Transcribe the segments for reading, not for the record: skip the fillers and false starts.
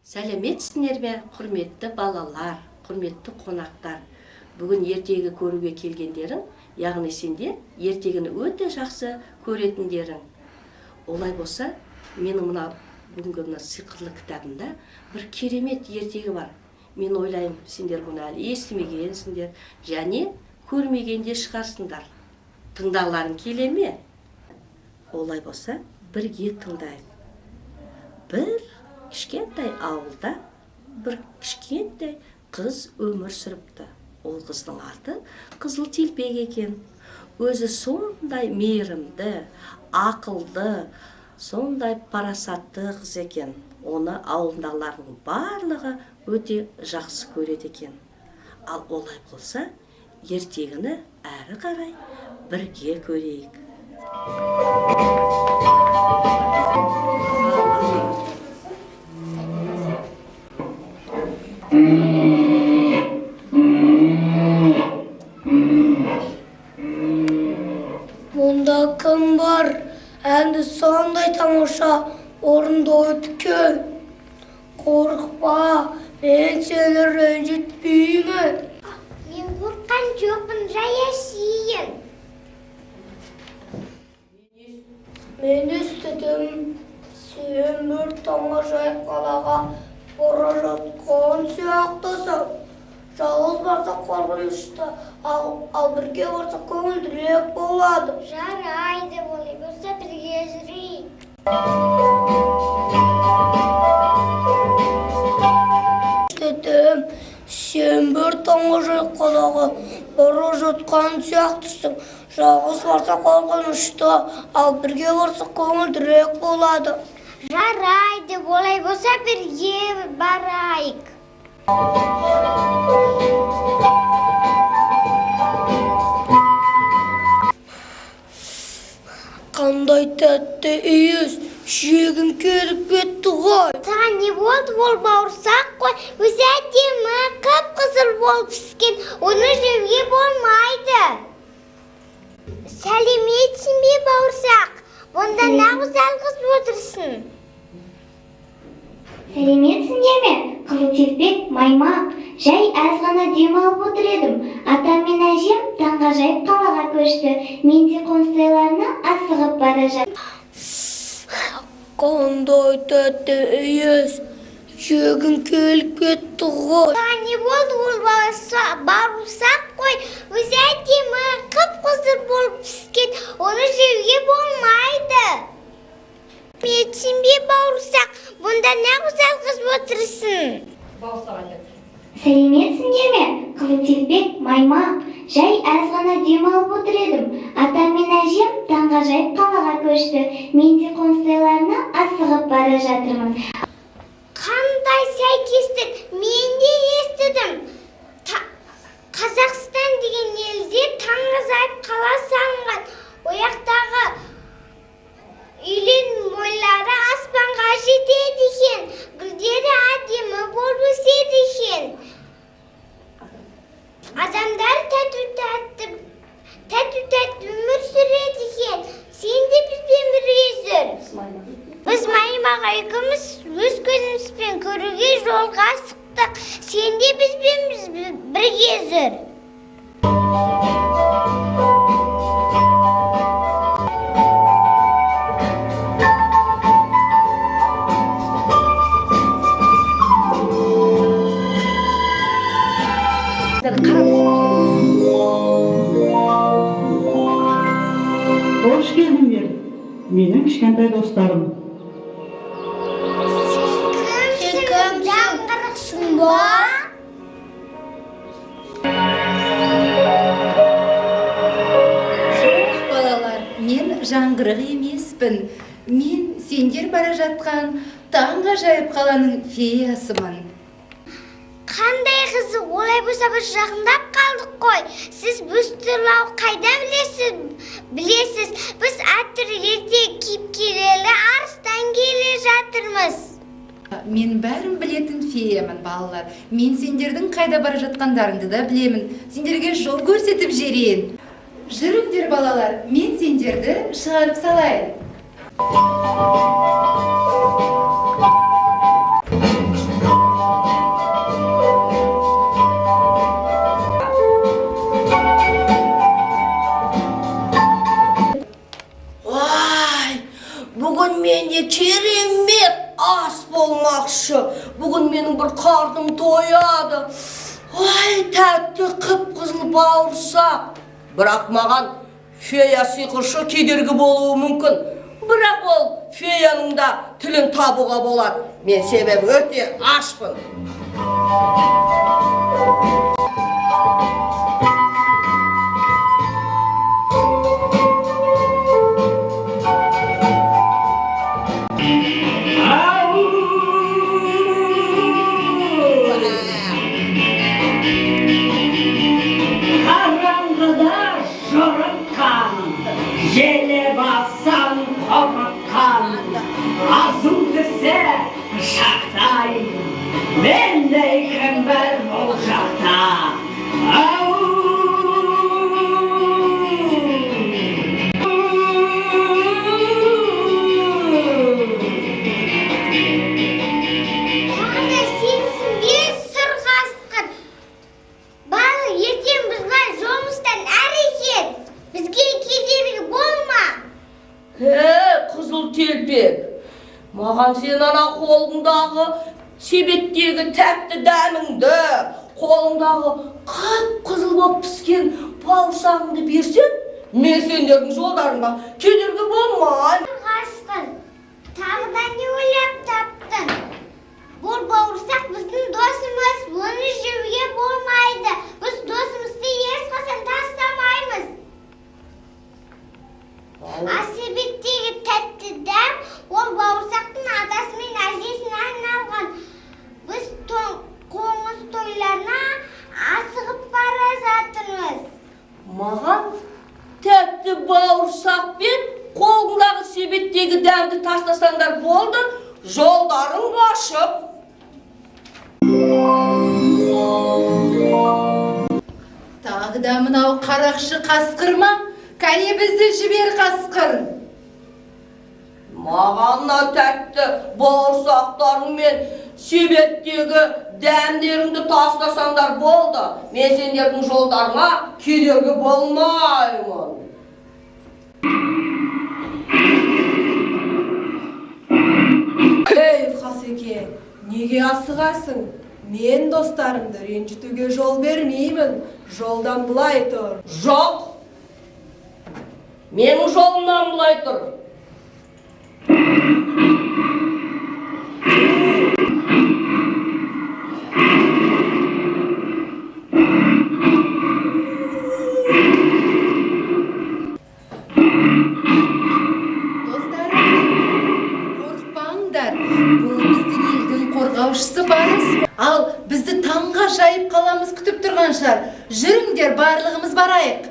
Сәлеметсіңдер ме, құрметті балалар, құрметті қонақтар! Бүгін ертегі көруге келгендерің, яғни сендер ертегіні өте жақсы көретіндерің. Олай болса, менің мына бүгінгі мына сиқырлы кітабымда бір керемет ертегі бар. Мен ойлаймын, сендер бұны әлі естімегенсіңдер және көрмеген де шығарсыңдар. Тыңдағыларың келе ме? Олай болса, бірге тыңдайық. Бір кішкентай ауылда бір кішкентай қыз өмір сүріпті. Ол қыздың аты Қызыл Телпек екен. Өзі сондай мейірімді, ақылды, сондай парасатты қыз екен. Оны ауылдағылардың барлығы өте жақсы көреді екен. Ал олай болса, ертегіні әрі қарай бірге көрейік. Мұнда кім бар? Әнді сондай тамаша орындайды екен. Қорықпа, мен сені ренжітпеймін. Мен қорыққан жоқпын, жай әшейін. Мен естідім, сен бір таңғажайып қалаға бара жатқан сияқтысың. Жалғыз барсақ қорқынышты, ал бірге барсақ көңілдірек болады. Жарайды, олай болса бірге жүрейік. Естідім, сен бір таңғажайып қалаға бара жатқан сияқтысың. Жалғыз барсақ қорқынышты, ал бірге барсақ көңілдірек болады. Жарайды, олай болса бірге барайық. Қандай тәтті иіс, жегім келіп кетті ғой. Саған не болды, ол бауырсақ қой, өзі әдемі, қып-қызыл болып піскен, оны жеуге болмайды. Сәлеметсің бе, бауырсақ? Онда нағыз жалғыз отырсың. Сәлеметсіңдер ме, Қызыл Телпек, Маймақ! Жай аз ғана демалып отыр едім. Атам мен әжем таңғажайып қалаға көшті. Мен де қоныстайларына асығып бара жатырмын. Қандай тәтті иіс, жегім келіп кетті ғой. Саған не болды, ол бауырсақ қой, өзі әдемі, қып-қызыл болып піскен, оны жеуге болмайды. Сәлеметсің бе, бауырсақ? Бұнда нағыз жалғыз отырсың. Сәлеметсіңдер ме, Қызыл Телпек, Маймақ! Жай аз ғана демалып отыр едім. Атам мен әжем таңғажайып қалаға көшті. Мен де қоныстайларына асығып бара жатырмын. Қандай сәйкестік, мен де естідім. Қазақстан деген елде таңғажайып қала салынған. Ояқтағы үйлердің бойлары аспанға жетеді екен, гүлдері әдемі болып өседі екен. Адамдар тату тәтті тату тәтті өмір сүреді екен. Сен де бізбен бірге жүр. Біз Маймақ екеуміз өз көзімізбен көруге жолға шықтық. Сен де бізбен бірге жүр. Қош келдіңдер, менің кішкентай достарым. Сен Сен кімсің? Жаңғырықсың ба? Жоқ, балалар, мен жаңғырық емеспін. Мен сендер бара жатқан таңғажайып қаланың феясымын. Қандай қызық, олай болса біз жақындап қалдық қой. Сіз біз туралы қайда білесіз? Білесіз, біз әртүрлі ертегі киіп келелі арыстан келе жатырмыз. Мен бәрін білетін феямын, балалар. Мен сендердің қайда бара жатқандарыңды да білемін. Сендерге жол көрсетіп жіберейін. Жүріңдер, балалар, мен сендерді шығарып салайын. бір қарным тояды. Ой, тәтті қып-қызыл бауырсақ. Бірақ маған фея сиқыршы кедергі болуы мүмкін. Бірақ ол феяның да тілін табуға болады. Мен себебі өте ашпын. Қараңғыда жорытқан, желе басам қорқытқан, азу тісі пышақтай, мендей кім бар бұл жақта? Ау! Тағы да сенсің бе, сұр қасқыр? Барлық ертең бұзған жолымыздан әрі кет. Бізге кедергі болма. Е, қызыл телпек, маған сен ана қолыңдағы себеттегі тәтті дәміңді, қолыңдағы қып-қызыл болып піскен бауырсағыңды берсең, мен сендердің жолдарыңа кедергі болмаймын. Сұр қасқыр, тағы да не ойлап таптың? Бұл бауырсақ біздің досымыз, оны жеуге болмайды. Біз досымызды ешқашан тастамаймыз. Ал себеттегі тәтті дәм ол бауырсақтың атасы мен әжесіне арналған. Біз қоңыз тойларына асығып бара жатырмыз. Маған тәтті бауырсақ пен қолыңдағы себеттегі дәмді тастасаңдар болды, жолдарың ашық. Тағы да мынау қарақшы қасқыр ма? Кәне, бізді жібер, қасқыр. Маған мына тәтті бауырсақтарың мен себеттегі дәмдеріңді тастасаңдар болды. Мен сендердің жолдарыңа кедергі болмаймын. Ей, Қасеке, неге асығасың? Мен достарымды ренжітуге жол бермеймін. Жолдан былай тұр. Жоқ. Менің жолымнан былай тұр. Достарым, қорықпаңдар. Бұл біздің елдің қорғаушысы Барыс. Ал бізді таңғажайып қаламыз күтіп тұрған шығар. Жүріңдер, барлығымыз барайық.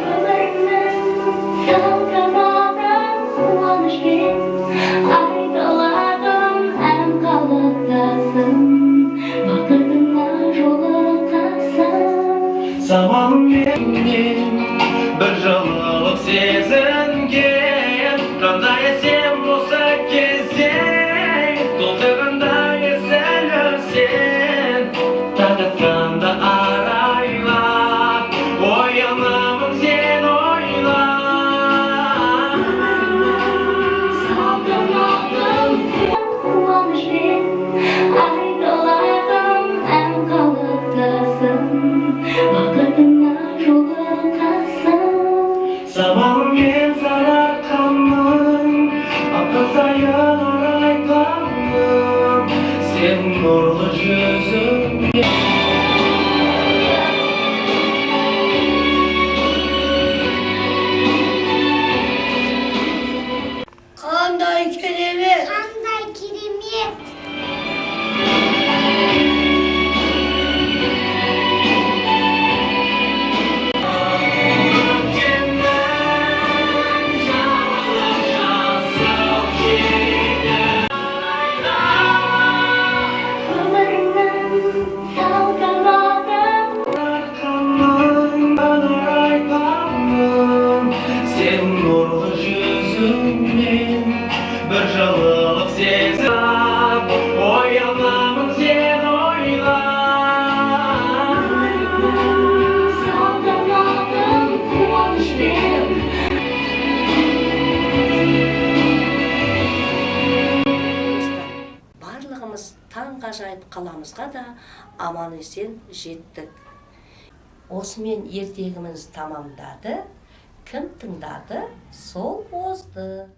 Өмірімнің салтанатын қуанышпен айтылатын ән қалыптасын, бақытыңа жолыққансың. Заманменен бір жылылық сезінген, қандай әсем осы кезең, толтырғандай есіл өзен. Таң атқанда арайлап, оянамын сен ойлап. Салтанатын қуанышпен айтылатын ән қалыптасын, бақытыңа жолыққансың. Заманмен Сарыарқаның атқан сайын арай таңым, сенің нұрлы жүзіңе. Қандай керемет! Қандай керемет! Таңғажайып қаламызға да аман-есен жеттік. Осымен ертегіміз тамамдады. Кім тыңдады, сол озды.